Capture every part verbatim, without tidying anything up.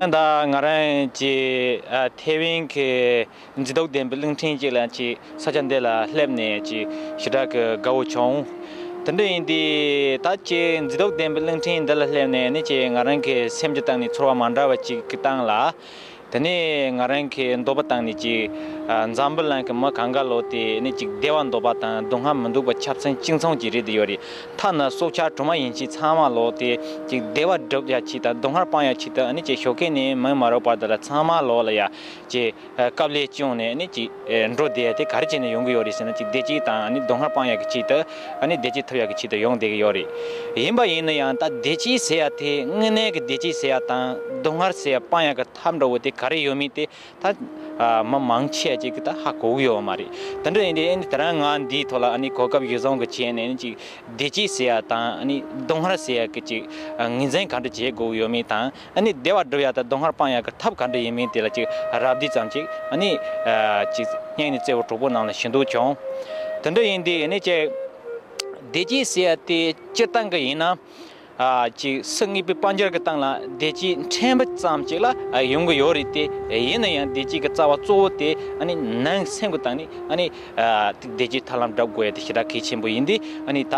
ད་ང་རང་གི་ཨ་ཐེ་ཝན་གྱི་མཛེས་སྡུག་ལྡན་པའི་གླིང་ཕྲན་ཅིག་ལ་ཅིག་ས་ཆ་འདི་ལ་སླེབས་ནས་ཅིག་ཞེ་དྲག་གི་དགའ་བོ་བྱུང་། དེ་འདྲ་ཡིན་དུས་ད་ཅིག་མཛེས་སྡུག་ལྡན་པའི་གླིང་ཕྲན་འདི་ལ་སླེབས་ནས་ནི་ཅིག་ང་རང་གི་སེམས་ཀྱི་སྟེང་ནས་ཚོར་བ་མ་འདྲ་བ་ཅིག་གི་སྟེང་ལ། དེ་ནས་ང་རང་གི་འདོད་པ་བཏང་ནས་ཅིག་ཨ་འཛམ་བུ་གླིང་གི་མི་གང་ག་ལོ་དེ་ནི་ཅིག་བདེ་བ་འདོད་པ་དང་སྡུག་བསྔལ་མི་འདོད་པ་ཆ་ཚང་གཅིག་མཚུངས་ཀྱི་རེད་དེ་ཡོད་རེད། ཐ་ན་སྲོག་ཆགས་གྲོག་མ་ཡིན་ཕྱིན་ཚང་མ་ལོ་དེ་ཅིག་བདེ་བ་སྒྲུབ་ཡ་ཆེད་དང་སྡུག་བསྔལ་སྤང་ཡ་ཆེད་དུ་ཨ་ནི་ཅིག་ཞོགས་ཀས་ནས་མུན་མ་རུབ་བར་དུ་ལ་ཚང་མ་ལོ་ལ་ཡ་ཅིག་ཨ་དཀའ་ལས་བསྐྱོན་ནས་ཨ་ནི་ཅིག་ཨ་འགྲོ་བསྡད་ཡ་དེ་ག་རེ་བྱས་ནས་ཡོང་གི་ཡོད་རེད་ཟེར་ན། ཅིག་བདེ་སྐྱིད་དང་ཨ་ནི་སྡུག་བསྔལ་སྤང་ཡ་གི་ཆེད་དུ་ཨ་ནི་བདེ་སྐྱིད་ཐོབ་ཡ་གི་ཆེད་དུ་ཡོང་བསྡད་ཀྱི་ཡོད་རེད། ཡིན་པ་ཡིན་ན་ཡང་ད་བདེ་སྐྱིད་ཟེར་ཡ་དེ་དངོས་གནས་ཀྱི་བདེ་སྐྱིད་ཟེར་ཡ་དང་སྡུག་བསྔལ་ཟེར་ཡ་སྤང་ཡ་གི་ཐབས་འདྲ་བོ་དེ་ག་རེ་ཡོད་མེད་དེ་ད་ཨ་མི་མང་ཆེ་ཅིག་གིས་ད་ཧ་གོ་གི་ཡོད་མ་རེད། དེ་འདྲ་ཡིན་དུས་ཨ་ནི་དེ་རིང་ང་འདིའི་ཐོག་ལ་ཨ་ནི་གོ་སྐབས་ཡོད་བཟང་གི་བྱས་ནས་ཨ་ནི་ཅིག་བདེ་སྐྱིད་ཟེར་ཡ་དང་ཨ་ནི་སྡུག་བསྔལ་ཟེར་ཡ་གི་ཅིག་ཨ་ངོས་འཛིན་ག་འདྲ་བྱེད་དགོས་ཀྱི་ཡོད་མེད་དང་། ཨ་ནི་བདེ་བ་སྒྲུབ་ཡ་དང་སྡུག་བསྔལ་སྤང་ཡ་གི་ཐབས་ག་འདྲ་ཡིན་མིན་དེ་ལ་ཅིག་རགས་བསྡུས་ཙམ་ཅིག་ཨ་ནི་ཨ་ཅིག་སྙིང་ནས་བརྩེ་བའི་གྲོགས་པོ་རྣམས་ལ་ཞུ་འདོད་བྱུང་། དེ་འདྲ་ཡིན་དུས་ཨ་ནི་ཅིག་བདེ་སྐྱིད་ཟེར་ཡ་དེ་སྤྱིར་བཏང་གི་ཡིན་ན། ཨ་ཅིག་སུ་དངོས་པོའི་དཔལ་འབྱོར་གྱི་སྟེང་ལ་བདེ་སྐྱིད་ཕྲན་བུ་ཙམ་ཅིག་ལ་ཨ་ཡོང་གི་ཡོད་རེད་དེ། ཡིན་ན་ཡང་བདེ་སྐྱིད་ཀྱི་རྩ་བ་གཙོ་བོ་དེ་ཨ་ནི་ནང་སེམས་ཀྱི་སྟེང་ནས་ཨ་ནི་ཨ་བདེ་སྐྱིད་ཐར་ལམ་བསྒྲུབ་དགོས་ཡ་དེ་ཞེ་དྲག་གལ་ཆེན་པོ་ཡིན་དུས། ཨ་ནི་ད་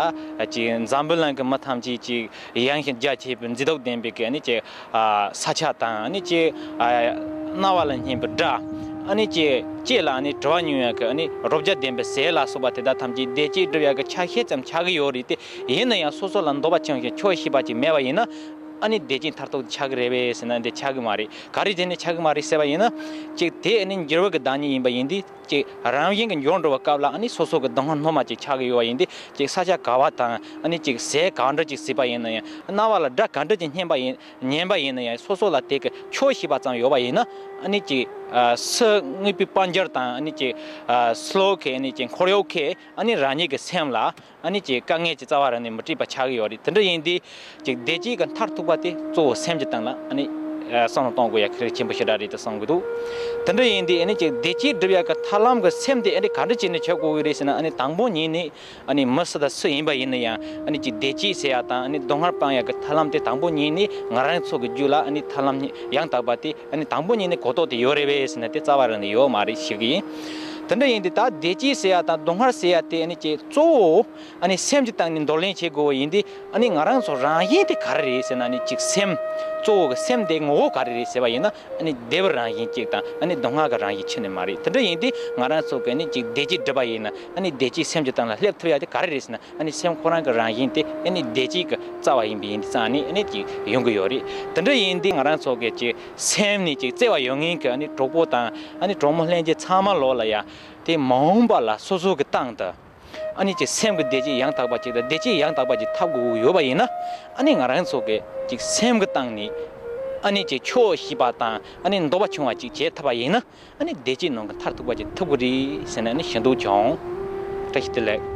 ཅིག་འཛམ་བུ་གླིང་གི་མི་ཐམས་ཅད་ཅིག་ཡངས་ཤིང་རྒྱ་ཆེ་བའི་མཛེས་སྡུག་ལྡན་པའི་གི་ཨ་ནི་ཅིག་ཨ་ས་ཆ་དང་ཨ་ནི་ཅིག་ཨ་རྣ་བ་ལ་སྙན་པའི་སྒྲ། ཨ་ནི་ཅིག་ལྕེ་ལ་ཨ་ནི་བྲོ་བ་མྱོང་ཡ་གི་ཨ་ནི་རོ་བརྒྱ་ལྡན་པའི་ཟས་ལ་སོགས་པ་དེ་དག་ཐམས་ཅད་བདེ་སྐྱིད་སྒྲུབ་ཡ་གི་ཆ་ཤས་ཙམ་ཆགས་ཀྱི་ཡོད་རེད་དེ། ཡིན་ན་ཡང་སོ་སོ་ལ་འདོད་པ་ཆུང་ཞིང་ཆོག་ཤེས་པ་ཅིག་མེད་པ་ཡིན་ན། ཨ་ནི་བདེ་སྐྱིད་མཐར་ཐུག་ཆགས་ཀྱི་རེད་པས་ཟེར་ན་འདི་ཆགས་ཀྱི་མ་རེད། ག་རེ་བྱས་ནས་ཆགས་ཀྱི་མ་རེད་ཟེར་བ་ཡིན་ན། ཅིག་དེ་ཨ་ནི་འགྱུར་བ་གི་བདག་ཉིད་ཡིན་པ་ཡིན་དུས། ཅིག་རང་བཞིན་གྱི་འགྱུར་འགྲོ་བའི་སྐབས་ལ་ཨ་ནི་སོ་སོ་གི་སྡུག་བསྔལ་སྣོན་མ་ཅིག་ཆགས་ཀྱི་ཡོད་པ་ཡིན་དུས། ཅིག་ས་ཆ་ག་བ་དང་ཨ་ནི་ཅིག་ཟས་གང་འདྲ་ཅིག་ཟོས་པ་ཡིན་ན་ཡང་། རྣ་བ་ལ་སྒྲ་གང་འདྲ་ཅིག་སྙན་པ་ཡིན་ཉན་པ་ཡིན་ན་ཡང་། སོ་སོ་ལ་དེ་གི་ཆོག་ཤེས་པ་ཙམ་ཡོད་པ་ཡིན་ན། ཨ་ནི་ཅིག་ཨ་སུ་དངོས་པོའི་དཔལ་འབྱོར་དང་ཨ་ནི་ཅིག་ཨ་སུ་ལོ་གི་ཨ་ནི་ཅིག་འཁོར་གཡོག་གིས་ཨ་ནི་རང་ཉིད་ཀྱི་སེམས་ལ་ཨ་ནི་ཅིག་དཀའ་ངལ་ཅིག་རྩ་བ་རང་ནས་མི་འགྲིག་པ་ཆགས་ཀྱི་ཡོད་རེད། དེ་འདྲ་ཡིན་དུས་ཅིག་བདེ་སྐྱིད་ཀྱི་མཐར་ཐུག་པ་དེ་གཙོ་བོ་སེམས་ཀྱི་སྟེང་ལ་ཨ་ནི་ཨ་བསམ་བློ་གཏོང་དགོས་ཡ་གལ་ཆེན་པོ་ཞེ་དྲག་རེད་དུ་བསམ་གྱི་འདུག་དེ་འདྲ་ཡིན་དུས་ཨ་ནི་ཅིག་བདེ་སྐྱིད་སྒྲུབ་ཡ་གི་ཐབས་ལམ་གྱི་སེམས་དེ་ཨ་ནི་ག་འདྲ་བྱས་ནས་བྱེད་དགོས་ཀྱི་རེད་ཟེར་ན། ཨ་ནི་དང་པོ་ཉིད་ནས་ཨ་ནི་མི་སུ་དང་སུ་ཡིན་པ་ཡིན་ན་ཡང་། ཨ་ནི་ཅིག་བདེ་སྐྱིད་ཟེར་ཡ་དང་ཨ་ནི་སྡུག་བསྔལ་སྤང་ཡ་གི་ཐབས་ལམ་དེ་དང་པོ་ཉིད་ནས་ང་རང་ཚོ་གི་རྒྱུད་ལ་ཨ་ནི་ཐབས་ལམ་ཡང་དག་པ་དེ་ཨ་ནི་དང་པོ་ཉིད་ནས་གོ་རྟོགས་དེ་ཡོད་རེད་པས་ཟེར་ན་དེ་རྩ་བ་རང་ནས་ཡོད་མ་རེད་ཞུ་གི་ཡིན། དེ་འདྲ་ཡིན་དུས་ད་བདེ་སྐྱིད་ཟེར་ཡ་དང་སྡུག་བསྔལ་ཟེར་ཡ་དེ་ཨ་ནི་ཅིག་གཙོ་བོ་ཨ་ནི་སེམས་ཀྱི་སྟེང་ནས་འདོར་ལེན་བྱེད་དགོས་པ་ཡིན་དུས། ཨ་ནི་ང་རང་ཚོ་རང་བཞིན་དེ་ག་རེ་རེད་ཟེར་ན། ཨ་ནི་ཅིག་སེམས་གཙོ་བོ་གི་སེམས་དེ་ངོ་བོ་ག་རེ་རེད་ཟེར་བ་ཡིན་ན། ཨ་ནི་བདེ་བའི་རང་བཞིན་གཅིག་དང་ཨ་ནི་སྡུག་བསྔལ་གྱི་རང་བཞིན་གཅིག་ནི་མ་རེད། དེ་འདྲ་ཡིན་དུས་ང་རང་ཚོ་གིས་ཨ་ནི་ཅིག་བདེ་སྐྱིད་སྒྲུབ་པ་ཡིན་ན། ཨ་ནི་བདེ་སྐྱིད་སེམས་ཀྱི་སྟེང་ལ་སླེབས་ཐུབ་ཡ་དེ་ག་རེ་རེད་ཟེར་ན། ཨ་ནི་སེམས་ཁོ་རང་གི་རང་བཞིན་དེ་ཨ་ནི་བདེ་སྐྱིད་ཀྱི་རྩ་བ་ཡིན་པའི་ཡིན་དུས་ཙང་ཨ་ནི་ཨ་ནི་ཅིག་ཡོང་གི་ཡོད་རེད། དེ་འདྲ་ཡིན་དུས་ང་རང་ཚོ་གི་ཅིག་སེམས་ནས་ཅིག་བརྩེ་བ་ཡོད་མཁན་གྱི་ཨ་ནི་གྲོགས་པོ་དང་ཨ་ནི་གྲོགས་མོ་ལྷན་རྒྱས་ཚང་མ་ལོ་ལ་ཡ་དེ་མ་འོངས་པ་ལ་སོ་སོ་གི་སྟེང་དུ། ཨ་ནི་ཅིག་སེམས་ཀྱི་བདེ་སྐྱིད་ཡང་དག་པ་ཅིག་དང་བདེ་སྐྱིད་ཡང་དག་པ་ཅིག་ཐོབ་དགོས་ཡོད་པ་ཡིན་ན། ཨ་ནི་ང་རང་ཚོ་གི་ཅིག་སེམས་ཀྱི་སྟེང་ནས་ཨ་ནི་ཅིག་ཆོག་ཤེས་པ་དང་ཨ་ནི་འདོད་པ་ཆུང་བ་ཅིག་བྱེད་ཐུབ་པ་ཡིན་ན། ཨ་ནི་བདེ་སྐྱིད་ནང་གི་མཐར་ཐུག་པ་ཅིག་ཐུབ་ཀྱི་རེད་ཟེར་ནས་ཨ་ནི་ཞུ་འདོད་བྱུང་། བཀྲ་ཤིས་བདེ་ལེགས།